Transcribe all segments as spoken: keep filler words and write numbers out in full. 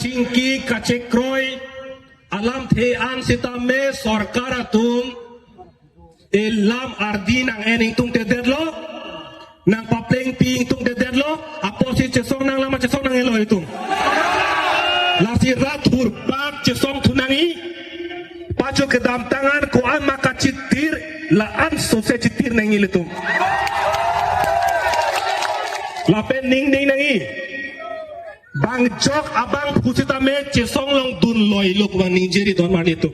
Chingki kachekroi alamthe an sitame sorkar atum elam ardi nang-en ingtungtedetlo, nangpaplengpi ingtungtedetlo, apotsi chesong nanglang ma chesong nang-elo itum. Lasi rat thurpak chesongthu nangji, pacho kedamtang an ko-an ma kachitir, la-an sose chitir nangji ilitum. Lapen ningding nangji. Bang jok abang pusitame chesong longdunloilo pu bang ningjeri don marli atum.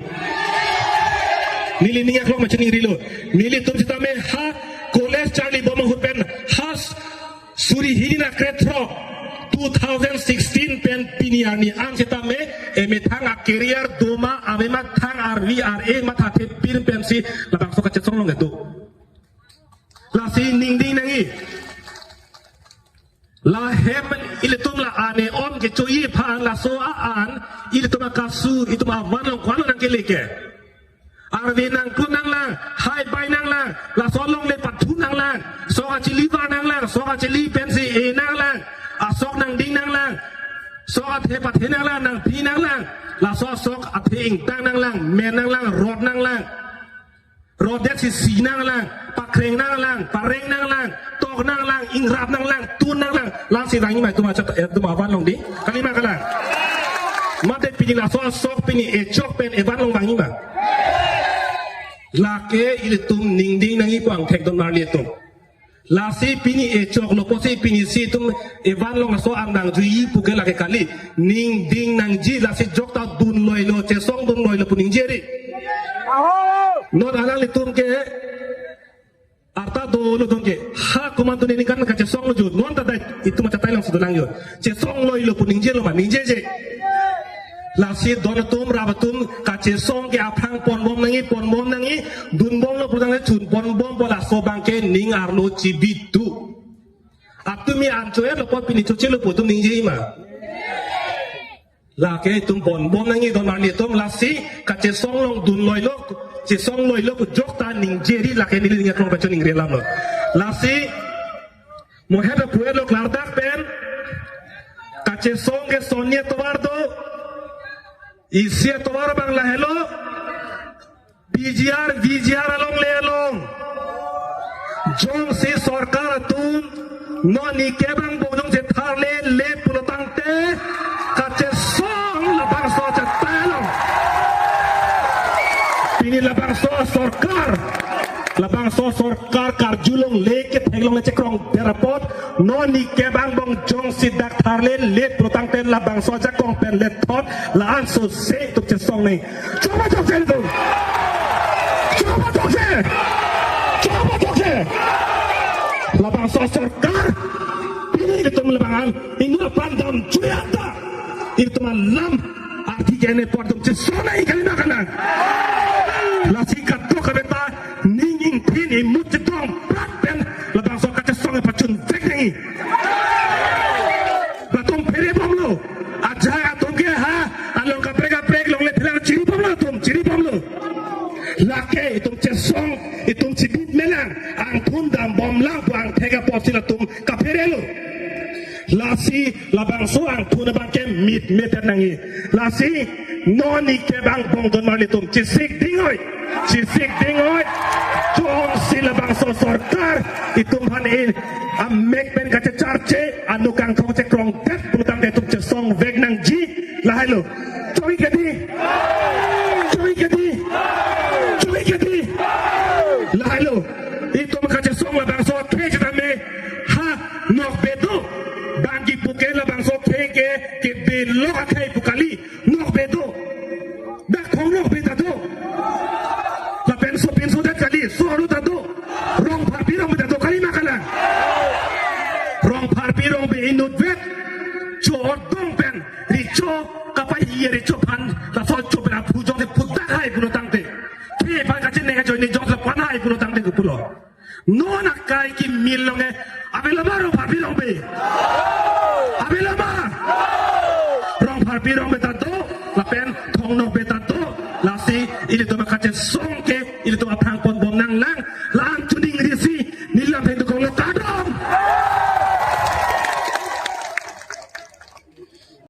Neli ning aklong ma chiningrilo. Nelitum sitame ha college charlibom ahut pen ha suri hini ra krethrok two thousand sixteen pen pini arni an sitame emethang a-career doma amethang arvi ar-e mathathe pin pensi labangso kachesong longledo. Lasi ningding nangji. Lahem ilitum la ane om kechoji aphan laso a-an ilitum akasu itum avan along ko-an nangkele ke. Arve nangklu nanglang, hai bai nanglang, laso alongle pathu nanglang, sok achili var nanglang, sok achili pensi e nanglang, asok nangding nanglang, sok athe pathe nanglang, nangpi nanglang, laso asok athe ingtang nanglang, men nanglang, rot nanglang. Rodet si si nanglang, pakreng nanglang, pareng nanglang, tok nanglang, ingrap nanglang, tun nanglang, lasi vangji ma itum achat, eh, itum avan along dei, kalima kalang. Mate pini laso asok pini echok pen evan along vangji ma. Lake ilitum ningding nangji pu angthek don marli atum. Lasi pini echoklo pusi pini si itum evan along aso an nangjuiji puke lake kali. Ningding nangji lasi jokta dunloilo, chesong dunloilo pu ningjeri. Non alanglitum ke arta dolo don ke. Ha komantu ningkan kachesonglo jo. Non ta dai itum achatai alongsi dolang jo. Chesongloilo pu ningjelo ma, ningjeje. Lasi don atum rap atum kachesong ke aphrang ponbom nangji, ponbom nangji, dunbomlo putang le chun ponbompo, laso abangke ning arlo chibit tu. Atumi an cho-etlo pu pini chochelo pu itum ningjeji ma. Lake itum ponbom nangji don marli atum, lasi kachesong longdunloilo, chesongloilo pu jokta ningjeri lake neli ning aklong pen choningri alamlo. Lasi mohet apuelo klardak pen kachesong ke sonni atovar do, isi atovar abang lahelo, P G R, V G R alongle along. Jongsi sorkar atum non nike bang bojong chetharle le pulotangte kachesong labangso achatai along. Pini labangso sorkar, labangso sorkar karjulongle ketheklongle chekrongdet apot non nike bang bong jongsi dak tharle le pulotangte labangso ajakong pen lethot la-an sose itum chesong nangji. Choba chokche itum. Choba chokche. Choba chokche. Labangso sorkar pini itum labang an inut aphan damjuiya ta itum alam arti kene apor itum chesong nangji, kalima kalang. Lasi kadokave ta ning ingthin imut chetong prat pen labangso kachesong pachunvek nangji. Latum pherepomlo. Ajahak atum ke ha along kaprek kaprek longle thelang chiripomlo, atum chiripomlo. Lake itum chesong, itum chibit melang, angthun dambomlang pu angthek apotsi latum kapherelo. Lasi labangso angthun abangke mitmeter nangji. Lasi non nike bang bong don marli atum chesik dingoi. Chesik dingoi. Jongsi labangso sorkar itum aphan in amek pen kachecharche, anuk kangthong chekrongdet pulotangte itum chesongvek nangji, lahailo. Choi ke dei. Choi ke dei. Choi ke dei. Lahailo. Itum kachesong labangso akhei chetame ha nokbe do. Bang kipu ke labangso akhei ke kebelok akhei pu kali. Nokbe do. Dak thong nokbe ta do. Lapen sopinso dak kali, so arlo ta do. Rong pharpi rongbe ta do, kalima kalang. Rong pharpi rongbe inutvet cho odong pen recho kapahiye recho aphan laso cho pen aphu jongsi pudak hai pulotangte, khei aphan kachini kachoini jongsi pan hai pulotangte kepulo. Non akai kimi along ke avelo ma rong pharpi rongbe? Avelo ma? Rong pharpi rongbe ta